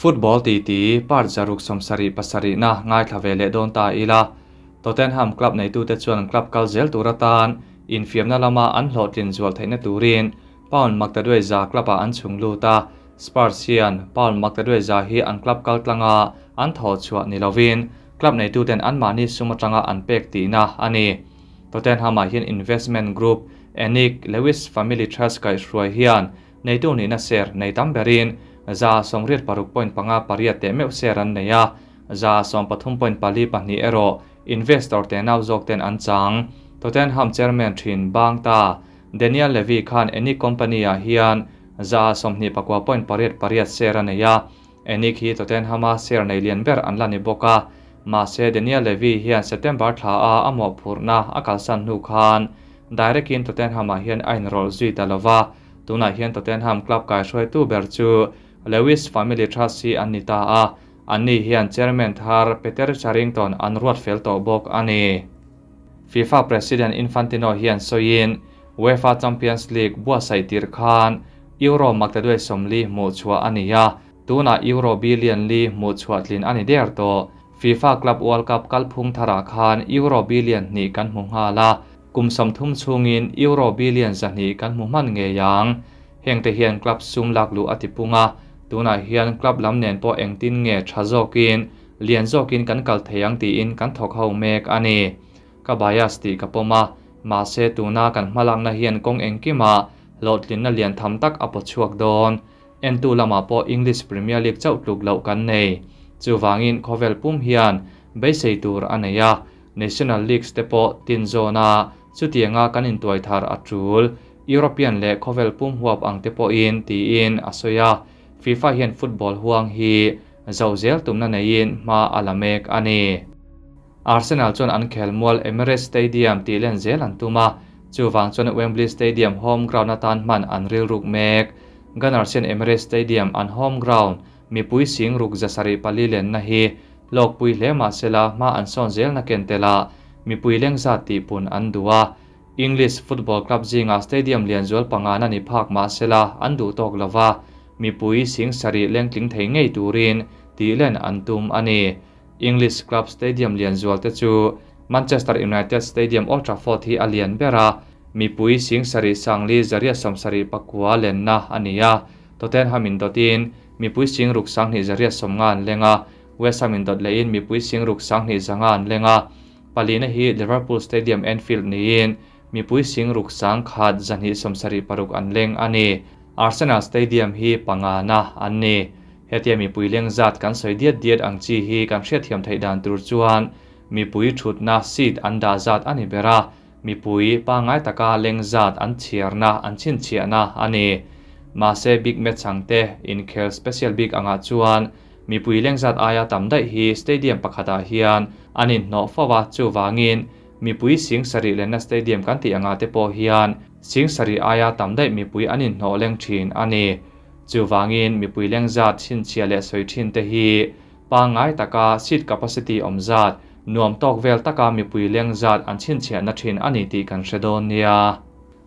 Football titi part 177 na ngaithla ve leh dawn ta ila. Tottenham club neitute chuan club kal zel tur atan infiamna lama an hlawhtlin zual theihna turin pound maktaduai za club ah an chhung lut a. Spurs hian pound maktaduai za hi an club kal tlanga an thawh chhuah ni lovin club neituten anmahni sum atanga an pek tihna a ni. Tottenham ah hian investment group ENIC Lewis Family Trust kaihhruai hian Neitu nihna share nei tam berin 86.58 teh meuh share an nei a, 13.42 erawh investor tenau zawk ten an chang. Tottenham chairman thin bang ta Daniel Levy khan ENIC company ah hian 29.88 share a nei a, ENIC hi Tottenham-a share nei lian ber an la ni bawk a, mahse Daniel Levy hian September thla a a mawhphurhna a kalsan hnu khan direct in Tottenham-ah hian a inrawlh zui ta lova, tunah hian Tottenham club kaihruaitu ber chu Lewis Family Trust hi an ni ta a, anni hian chairman thar Peter Charrington an ruat fel tawh bawk a ni. FIFA President Infantino hian sawiin, UEFA Champions League buatsaih tir khan Euro maktaduai 40 hmuh chhuah a ni a, tunah Euro billion li hmuh chhuah tlin a ni der tawh. FIFA Club World Cup kalphung tharah khan Euro billion 2 kan hmu nghal a, kum 30 chhungin Euro billion 200 kan hmu hman ngei ang. Heng te hian club sum lak luh a ti pung a, tunah hian club lam nen pawh engtin nge tha zawkin, lian zawkin kan kal thei ang tiin kan thawk ho mek a ni. Ka bias tih ka pawm a, mahse tuna kan hmalakna hian kawng engkima hlawhtlinna lian tham tak a pawchhuak dawn. Entu lamah pawh English Premier League chauh tluk loh kan nei. Chuvangin khawvel pum hian beisei tur a nei a, National Leagues te pawh tin zawna chutianga kan intuai thar a tul. European leh khawvel pum huap ang te pawhin tiin a sawi a, FIFA hian football huang hi zo zel tumna neiin hma a la mek a ni. Arsenal chuan an khelmual Emirates Stadium tih len zel an tum a, chuvang chuan Wembley Stadium home ground atan hman an rilruk mek. Gunners hian Emirates Stadium an home ground mipui sing ruk 704 lenna hi hlawkpui hle mah sela hma an sawn zelna ken tela mipui leng zat tih pun an duh a. English football club zingah stadium lian zual pangana ni phak mah sela an duh tawk lova, mipui sing sarih lengtling thei ngei turin tih len an tum a ni. English club stadium lian zual te chu Manchester United Stadium Old Trafford hi a lian ber a, mipui sing sarih sangli zariat 74 lenna a ni a. Tottenham in dawtin mipui sing ruk 2 zariat 50 an leng a, West Ham in dawt lehin mipui sing ruk 2 zanga an leng a. Palina hi Liverpool Stadium Anfield niin mipui sing ruk 1 276 an leng a ni. Arsenal Stadium hi pangana an ni. Hetia mipui leng zat kan sawi diat diat ang chi hi kan hriatthiam theih dan tur chuan mipui thutna seat an dah zat a ni ber a, mipui pangai taka leng zat an chhiarna an chhinchhiahna a ni. Mahse big match ang te inkhel special bik angah chuan mipui leng zat aia tam daih hi stadium pakhatah hian an inhnawh fo a, chuvangin mipui sing sarih lenna stadium kan tih angah te pawh hian sing sarih aia tam daih mipui an inhnawh leng thin a ni. Chuvangin mipui leng zat chhinchhiah leh sawi thin te hi pangai taka seat capacity awm zat nuam tawk vel taka mipui leng zat an chhinchhiahna thin a ni tih kan hre dawn nia.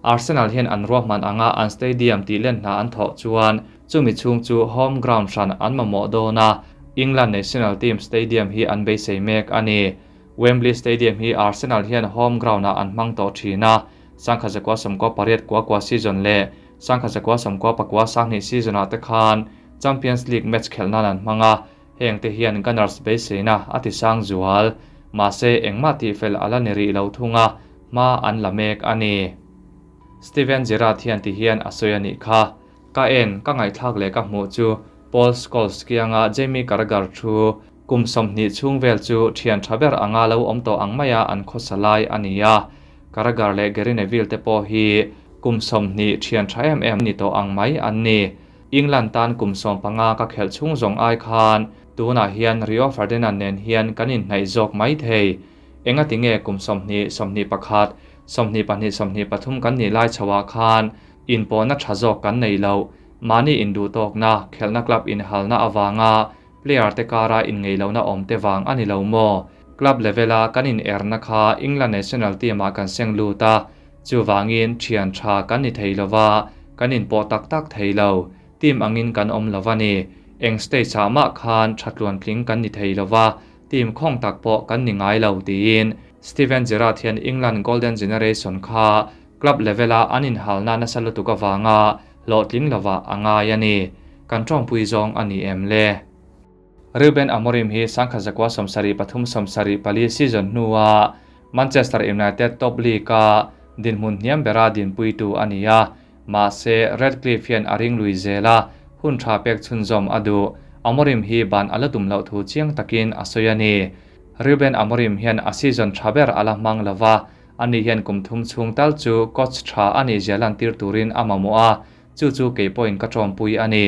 Arsenal hian an ruahman anga an stadium tih len hna an thawh chuan chumi chhung chu home ground hran an mamawh dawn a, England national team stadium hi an beisei mek a ni. Wembley Stadium hi Arsenal hian home ground-ah an hmang tawh thin a, 1998 season leh 1999 season-ah te khan Champions League match khelh nan an hmang a, heng te hian Gunners beiseina a ti sang zual. Mahse engmah tih fel a la ni rih lo thung a, hma an la mek a ni. Steven Gerrard hian ti hian a sawi a nih kha. Ka en, ka ngaihthlak leh ka hmuh chu Paul Scholes kianga Jamie Carragher thu kum 20 chhung vel chu thian tha ber anga lo awm tawh ang maia an khawsa lai a ni a. Carragher leh Gary Neville te pawh hi kum 20 thian tha em em ni tawh ang mai an ni. England tan kum 15 ka khelh chhung zawng ai khan tunah hian Rio Ferdinand nen hian kan inhnaih zawk mai thei. Enga tinge kum 20, 21, 22, 23 kan nih lai chhoah khan inpawhna tha zawk kan nei lo. Mahni induh tawkna, khelhna club inhalna awanga player te kara inngei lohna awm te wang a ni lo maw. Club levela kan in erna kha England national team ah kan seng lut a, chuwangin thian tha kan ni thei lova, kan inpawh tak tak thei lo. Team angin kan awm lova ni. Eng stage ah mah khan tha tluantling kan ni thei lova, team khawng tak pawh kan ni ngai lo, tiin Steven Gerrard hian England Golden Generation kha club level-a an inhalna nasa lutuk avanga hlawhtling lovah a ngai a ni. Kan tawngpui zawng a ni em le? Ruben Amorim hi 1973 74 season hnua Manchester United top league-a dinhmun hniam bera dinpuitu a ni a, mahse Ratcliffe hian a ring lui zel a, hun tha pek chhunzawm a duh. Amorim hi ban a la tum loh thu chiang takin a sawi a ni. Ruben Amorim hian a season tha ber a la hmang lo va, ani hian kum thum chhung tal chu coach tha a nih zia lantir turin a mamawh a, Chu chu kei pawhin ka tawmpui a ni.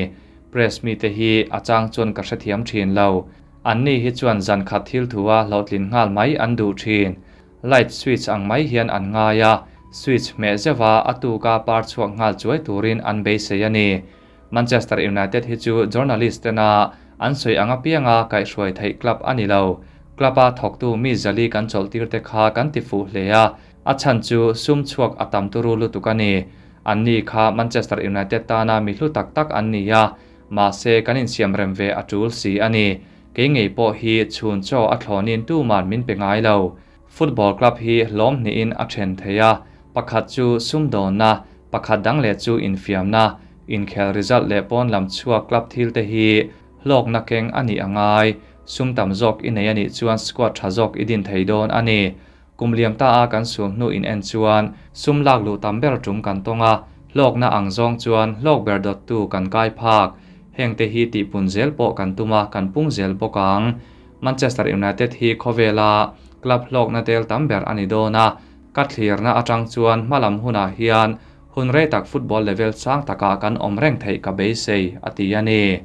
Press mite hi a chang chuan ka hrethiam thin lo. Anni hi chuan zan khat thil thua hlawhtlin nghal mai an duh thin. Light switch ang mai hian an ngai a, switch hmeh zeuha a tuka par chhuak nghal chuai turin an beisei a ni. Manchester United hi chu journalist tena an sawi ang apianga kaihhruai theih club a ni lo. Club-a thawktu mi zali kan chawlhtir te kha kan ti fuh hle a, A chhan chu sum chhuak a tam turu lutuk a ni. Anni kha Manchester United tana mi hlu tak tak an ni a, mahse kan insiam rem ve a tul si a ni. Kei ngei pawh hi chhun chaw a thlawnin tuman min pe ngai lo. Football club hi hlawm hnihin a then thei a, pakhat chu sumdawnna, pakhat dang leh chu infiamna, inkhel result leh pawn lam chhuak club thil te hi hlawkna keng a nih a ngai. Sum tam zawk i nei a nih chuan squad tha zawk i din thei dawn a ni. Kum liam ta a kan sul hnu in en chuan sum lak luh tam ber tum kan tawng a, hlawkna ang zawng chuan hlawk ber dawttu kan kai phak. Heng te hi tihpun zel pawh kan tum a, kan pung zel bawk ang. Manchester United hi khawvela club hlawkna tel tam ber a ni dawn a, ka thlirna atang chuan hmalam hunah hian hun rei tak football level sang takah kan awm reng theih ka beisei, a ti a ni.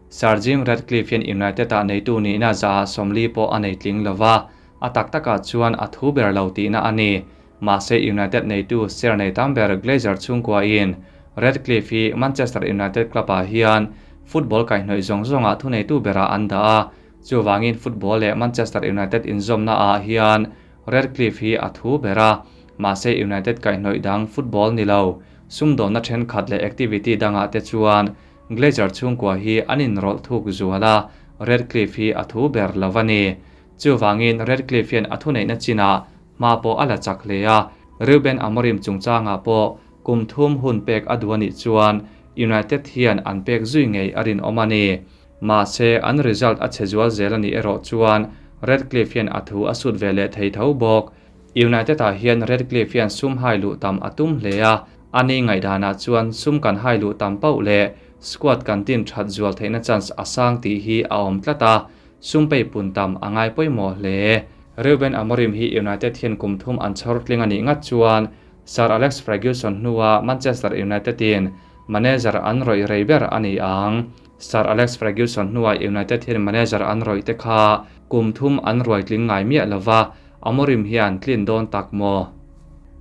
Sir Jim Ratcliffe hian United-ah neitu nihna zaah 40 pawh a nei tling lo va, a tak takah chuan a thu ber lo tihna a ni. Mahse United neitu share nei tam ber Glazer chhungkuain Ratcliffe hi Manchester United club-ah hian football kaihhnawih zawng zawngah thuneitu berah an dah a, chuvangin football leh Manchester United inzawmnaah hian Ratcliffe hi a thu ber a. Mahse United kaihhnawih dang football ni lo, sumdawnna thenkhat leh activity dangah te chuan Glazer chhungkua hi an inrawlh thuk zual a, Ratcliffe hi a thu ber lo a ni. Chuvangin Ratcliffe hian a thuneihna chinah hma pawh a la chak hle a, Ruben Amorim chungchangah pawh kum thum hun pek a duh a nih chuan United hian an pek zui ngei a rinawm a ni. Mahse, an result a chhe zual zel a nih erawh chuan Ratcliffe hian a thu a sut ve leh thei tho bawk. United-ah hian Ratcliffe hian sum hai luh tam a tum hle a, a ni ngaihdanah chuan sum kan hai luh tam pauh leh squad kan tin that zual theihna chance a sang tih hi a awm tlat a, sum pei pun tam a ngai pawimawh hle. Ruben Amorim hi United hian kum thum an chhawr tling a nih ngat chuan Sir Alex Ferguson hnua Manchester United-in manager an rawih rei ber a ni ang. Sir Alex Ferguson hnua United hian manager an rawih te kha kum thum an ruai tling ngai miah lova, Amorim hian tlin dawn tak maw?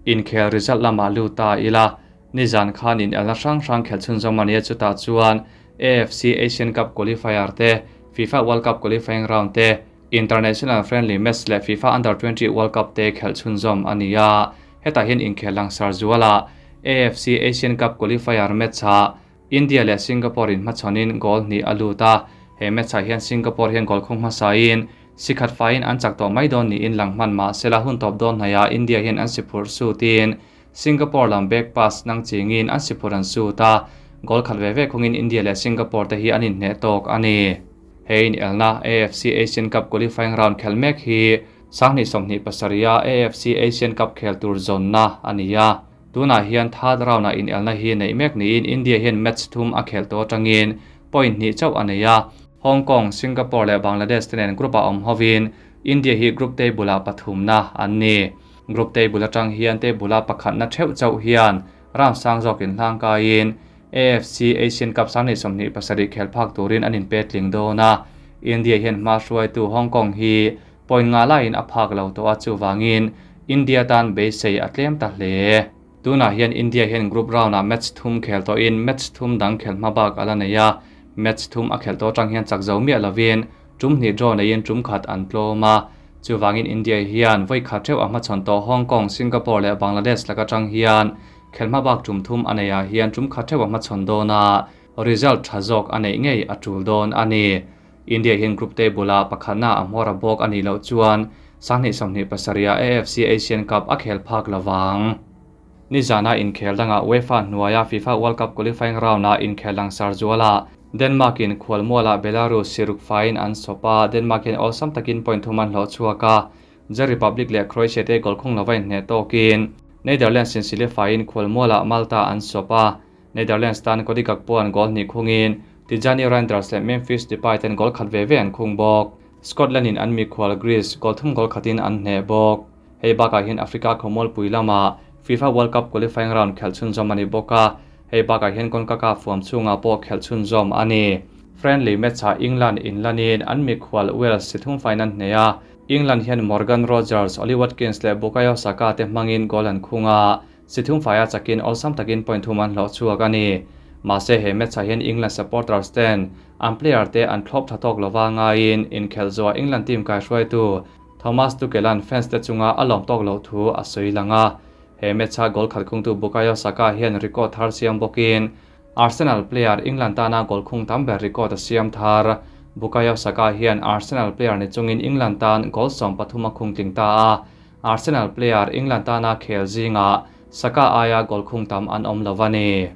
Inkhel result lamah lut ta ila, nizan khan inelna hrang hrang khelh chhunzawm a nia chutah chuan AFC Asian Cup qualifier te, FIFA World Cup qualifying round te, International friendly match leh FIFA Under 20 World Cup te khelh chhunzawm a ni a. Hetah hian inkhel langsar zualah AFC Asian Cup qualifier match-ah India leh Singapore in hmachhawnin goal hnih a lut a, he match ah hian Singapore hian goal khung hmasain si khat faiin an chak tawh mai dawn niin lang hman mah sela hun tawp dawn hnaiah India hian an si phurh sutin Singapore lam back pass nang chingin an si phurh an sut a, goal khat ve ve khungin India leh Singapore te hi an inhneh tawk a ni. He inelna AFC Asian Cup qualifying round khelh mek hi 2027 a AFC Asian Cup khel tur zawnna a ni a. Tunah hian third round-ah inelna hi neih mek niin India hian match thum a khelh tawh atangin point hnih chauh a nei a. Hong Kong, Singapore leh Bangladesh te nen group-ah awm hovin India hi group table-ah pathumna an ni. Group table atang hian table-a pakhatna theuh chauh hian round sang zawk inhlangkaiin AFC Asian Cup 2027 khel phak turin an inpe tling dawn a. India hian hma hruaitu Hong Kong hi Point nga laiin a phak lo tawh a, chuvangin India tan beisei a tlem ta hle. Tunah hian India hian group round-ah match thum khel tawhin match thum dang khel hma bak a la nei a, match thum a khelh tawh atang hian chak zo miah lovin tum hnih draw neiin tum khat an tlawm a. Chuvangin India hian vawi khat theuh a hmachhawn tawh Hong Kong, Singapore leh Bangladesh lak atang hian khel hma bak tum thum a neiah hian tum khat theuh a hmachhawn dawn a. result tha zawk a neih ngei a tul dawn a ni. India hian group table-ah pakhatna a hmawr a bawk a nih loh chuan 2027-ah AFC Asian Cup a khel phak lovang. Nizana inkhel dangah UEFA hnuaia FIFA World Cup qualifying round-ah inkhel langsar zualah Denmark-in khualmualah Belarus siruk faiin an sawp a, Denmark hian awlsam takin point thum an hlawh chhuak a, Czech Republic leh Croatia te goal khung lova inhneh tawkin Netherlands in silifaiin khualmualah Malta an sawp a, Netherlands tan Cody Gakpo an goal hnih khungin Tijjani Reijnders leh Memphis Depay ten goal khat ve ve an khung bawk. Scotland in an mikhual Greece goal thum goal khatin an hneh bawk. Hei bakah hian Africa khawmualpui lamah FIFA World Cup qualifying round khelh chhunzawm a ni bawk a, hei bakah hian CONCACAF huam chhungah pawh khelh chhunzawm a ni. Friendly match-ah England inlanin an mikhual Wales si thum faiin an hneh a, England hian Morgan Rogers, Ollie Watkins leh Bukayo Saka te hmangin goal an khung a, si thum faia chakin awlsam takin point thum an hlawh chhuak a ni. Mahse he match-ah hian England supporters ten an player te an thlawp tha tawk lova ngaiin inkhelh zuah England team kaihruaitu Thomas Tuchel-a'n fans te chunga a lawm tawk loh thu a sawi lang a. He match-a goal khat khungtu Bukayo Saka hian record thar siam bawkin Arsenal player England tana goal khung tam ber record a siam thar. Bukayo Saka hian Arsenal player ni chungin England tan goal 13 a khung tling ta a. Arsenal player England tana khel zingah Saka aia goal khung tam an awm lo a ni.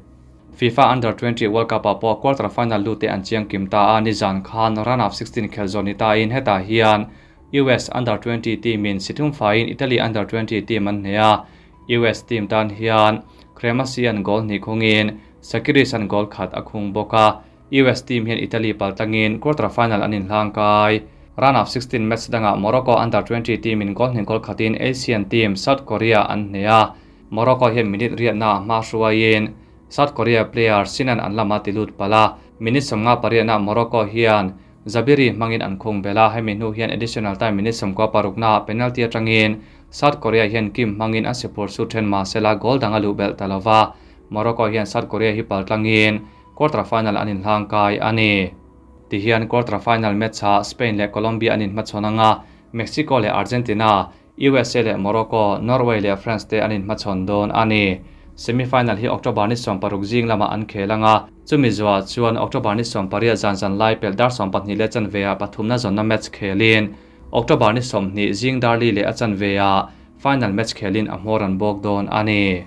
FIFA Under 20 World Cup-ah pawh quarter final lut te an chiang kim ta a, nizan khan round of 16 khel zawh ni tain hetah hian US Under 20 team in si thum faiin Italy Under 20 team an hneh a, US team tan hian Cremasian goal hnih khungin Sakiris an goal khat a khung bawk a, US team hian Italy paltlangin quarter final an inhlang kai. Round of 16 match dangah Morocco Under 20 team in goal hnih goal khatin Asian team South Korea an hneh a, Morocco hian minute riatna hma hruaiin South Korea player Sinan an lama ti lut palh a, minute 58-ah Morocco hian Zabiri hmangin an khung belh a, hemi hnu hian additional time minute 96-ah penalty atangin South Korea hian Kim hmangin an siphur su then mahsela goal dang a luh belh ta lova, Morocco hian South Korea hi paltlangin quarter final an inhlang kai a ni. Tihian quarter final match-ah Spain leh Colombia an inhmachhawn anga, Mexico leh Argentina, USA leh Morocco, Norway leh France te an inhmachhawn dawn a ni. Semi-final hi October ni 60 zing lamah an khel anga, chumi zuah chuan October ni 18 zan zan lai pelh dar 12 leh chanveah pathumna zawnna match khelin October ni 20 zing dar li leh a chanveah final match khelin a hmawr an bawk dawn a ni.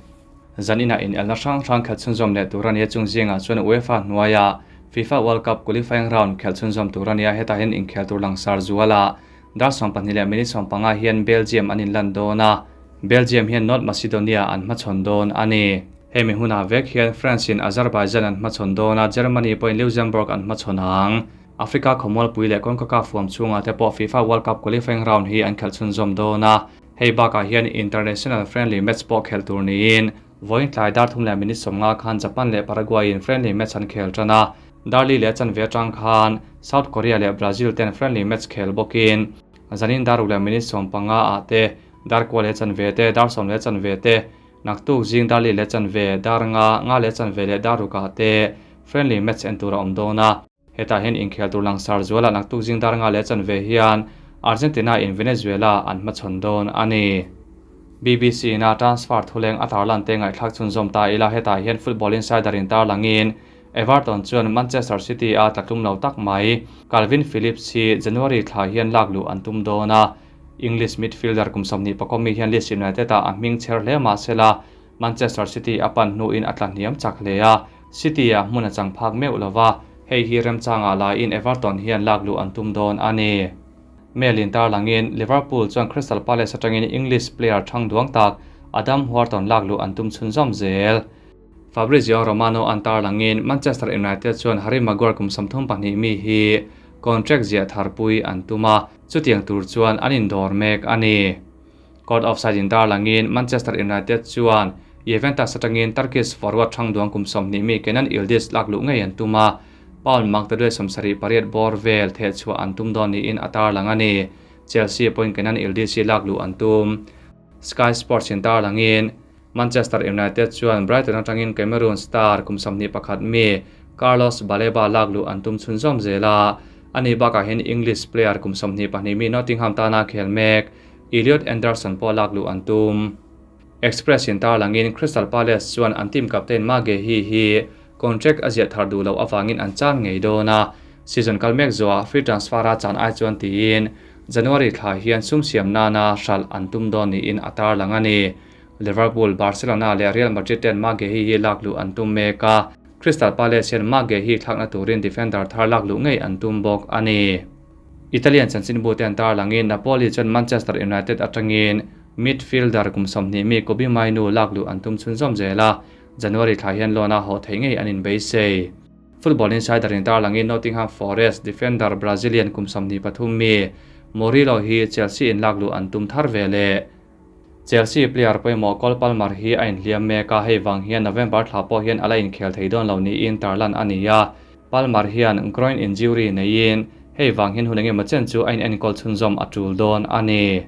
Zan inah inelna hrang hrang khelh chhunzawm leh tur a ni a, chung zingah chuan UEFA hnuaiah FIFA World Cup qualifying round khelh chhunzawm tur a ni a, hetah hian inkhel tur langsar zualah dar 12 leh minute 15 hian Belgium an inlan dawn a, Belgium hian North Macedonia an hmachhawn dawn a ni. Hemi hunah vek hian France in Azerbaijan an hmachhawn dawn a, Germany pawhin Luxembourg an hmachhawn ang. Africa khawmualpui leh CONCACAF huam chhungah te pawh FIFA World Cup qualifying round hi an khelh chhunzawm dawn a, hei bakah hian international friendly match pawh khelh tur niin vawiin tlai dar 3 leh minute 50 khan Japan leh Paraguay in friendly match an khel tan a, dar li leh chanve atang khan South Korea leh Brazil ten friendly match khel bawkin zanin dar 6 leh minute 15 ah te dar 9 leh chanve te dar 10 leh chanve te naktuk zing dar li leh chanve dar nga nga leh chanve leh dar rukah te friendly match en tur a awm dawn a. Hetah hian inkhel tur langsar zualah naktuk zing dar nga leh chanve hian Argentina in Venezuela an hmachhawn dawn a ni. BBC na transfer thuleng a tarlan te ngaihthlak chhunzawm ta ila hetah hian Football Insider in tarlangin Everton chuan Manchester City a tlatlum lo tak mai Kalvin Phillips hi January thla hian lak luh an tum dawn a, English midfielder kum 20 mi hian Leeds United ah a hming chher hle mahsela Manchester City a pan hnuin a tla hniam chak hle a, City ah hmun a chang phak meuh lova, hei hi remchangah laiin Everton hian lak luh an tum dawn a ni. Mail in tarlangin Liverpool chuan Crystal Palace atangin English player thang duang tak Adam Wharton lak luh an tum chhunzawm zel. Fabrizio Romano an tarlangin Manchester United chuan Harry Maguire kum 32 mi hi contract ziah tharpui an tum a, chutiang tur chuan an indawr mek a ni. Court offside in tarlangin Manchester United chuan Juventus atangin Turkish forward thang duang kum 20 mi Kenan Yildiz lak luh ngei an tum a, pound maktaduai 78 bawr vel theh chhuah an tum dawn niin a tarlang a ni. Chelsea pawhin Kenan Yildiz hi lak luh an tum. Sky Sports in tarlangin Manchester United chuan Brighton atangin Cameroon star kum 21 mi Carlos Baleba lak luh an tum chhunzawm zel a, ani bakah hian English player kum 22 mi Nottingham tana khel mek Elliot Anderson pawh lak luh an tum. Express in tarlangin Crystal Palace chuan an team captain Ma Gehi hi Contract a ziah thar duh loh avangin an chan ngei dawn a, season kal mek zuah free transfer-a chan ai chuan tiin January thla hian sum siam nana hralh an tum dawn niin a tarlang a ni. Liverpool, Barcelona leh Real Madrid ten Marc Guehi hi lak luh an tum mek a, Crystal Palace hian Marc Guehi thlakna turin defender thar lak luh ngei an tum bawk a ni. Italian chanchinbu te an tarlangin Napoli chuan Manchester United atangin midfielder kum 20 mi Kobbie Mainoo lak luh an tum chhunzawm zel a, January thla hian loan a haw theih ngei an inbeisei. Football Insider in tarlangin Nottingham Forest defender Brazilian kum 23 mi Murillo hi Chelsea in lak luh an tum thar ve leh. Chelsea player pawimawh Cole Palmer hi a inhliam mek a, hei vang hian November thla pawh hian a la inkhel thei dawn lo niin tarlan a ni a. Palmer hian groin injury neiin hei vang hian hun engemaw chen chu a inenkawl chhunzawm a tul dawn a ni.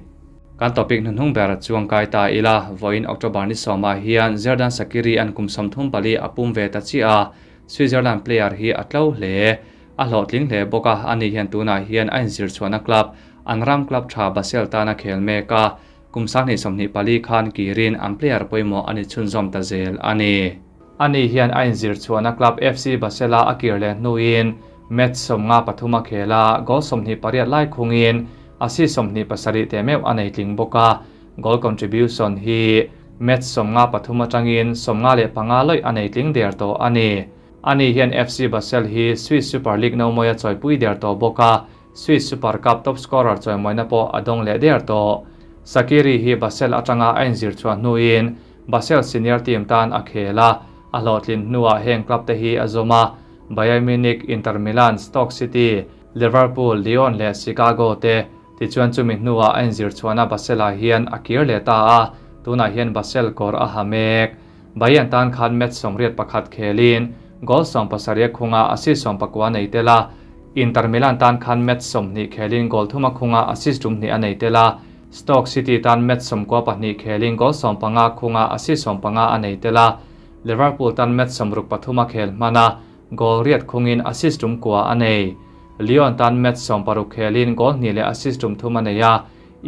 Kan topic hnuhnung ber chuang kai ta ila, vawiin October ni sawmah hian Xherdan Shaqiri an kum 34 a pum ve ta chiah a, Switzerland player hi a tlo hle. A hlawhtling hle bawk a, ani hian tunah hian a inzir chhuahna club, an ram club tha Basel tana khel mek a, kum 2024 khan kirin an player pawimawh a ni chhunzawm ta zel a ni. Ani hian a inzir chhuahna club FC Basel-a a kir leh hnuin match 53 a khel a, goal 28 lai khungin assist 27 teh meuh a nei tling bawk a, goal contribution hi match 53 atangin 55 lawih a nei tling der tawh a ni. Ani hian FC Basel hi Swiss Super League no mawia chawipui der tawh bawk a, Swiss Super Cup top scorer chawimawina pawh a dawng leh der tawh. Shaqiri hi Basel atanga a inzir chhuah hnuin Basel senior team tan a khel a, a hlawhtlin hnuah heng club te hi a zawm a, Bayern Munich, Inter Milan, Stoke City, Liverpool, Lyon leh Chicago te. Tichuan chumi hnuah a inzir chhuahna Basel-ah hian a kir leh ta a, tunah hian Basel kawr a ha mek. Bayern tan khan match 81 khelin goal 17 khunga assist 19 nei tel a, Inter Milan tan khan match 20 khelin goal 3 khunga assist 2 a nei tel a, Stoke City tan match 92 khelin goal 15 khunga assist 15 a nei tel a, Liverpool tan match 63 a khel hman a, goal riat khungin assist 9 a nei. Lyon tan match 60 khelin goal 2 leh assist 3 a nei a,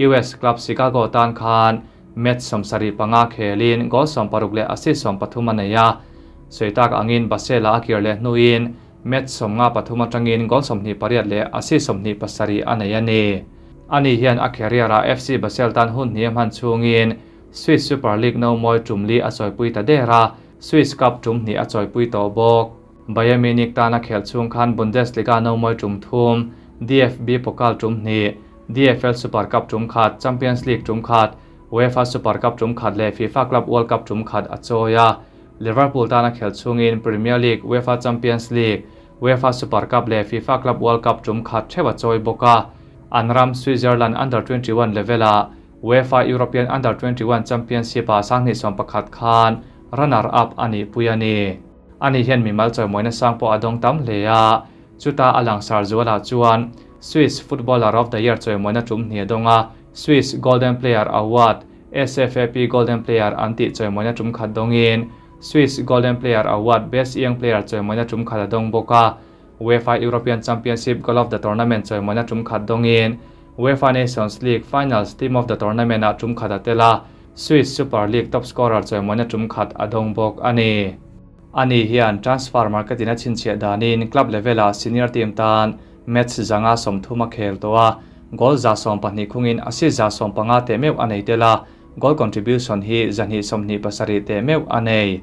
US club Chicago tan khan match 75 khelin goal 60 leh assist 13 a nei a, soitak angin Basel-a a kir leh hnuin match 53 atangin goal 28 leh assist 27 a nei a ni. Ani hian a career-a FC Basel tan hun hnih a hman chhungin Swiss Super League no mawi tum li a chawipui ta der a, Swiss Cup tum hnih a chawipui tawh bawk. Bayern Munich tan a khel chhung khan Bundesliga no mawi tum thum, DFB Pokal tum hnih, DFL Super Cup tum khat, Champions League tum khat, UEFA Super Cup tum khat leh FIFA Club World Cup tum khat a chawi a. Liverpool tan a khel chhungin Premier League, UEFA Champions League, UEFA Super Cup leh FIFA Club World Cup tum khat theuh a chawi bawk a. An ram Switzerland Under 21 level-ah UEFA European Under 21 Championship-ah 2011 khan runner-up a nih pui a ni. Ani hian mimal chawimawina sang pawh a dawng tam hle a, chuta a langsar zualah chuan Swiss Footballer of the Year chawimawina tum hnih a dawng a, Swiss Golden Player Award, SFAP Golden Player an tih chawimawina tum khat dawngin Swiss Golden Player Award Best Young Player chawimawina tum khat a dawng bawk a, UEFA European Championship Goal of the Tournament chawimawina tum khat dawngin UEFA Nations League Finals Team of the Tournament ah tum khat a tel a, Swiss Super League top scorer chawimawina tum khat a dawng bawk a ni. Ani hian transfer market in a chhinchhiah danin club level-ah senior team tan match zanga 30 a khel tawh a, goal 120 khungin assist 150 teh meuh a nei tel a, goal contribution hi 227 teh meuh a nei.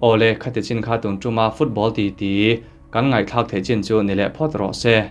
Awle, khati chin kha tun tuma football ti ti kan ngaihthlak theih chin chu ni leh phawt rawh se.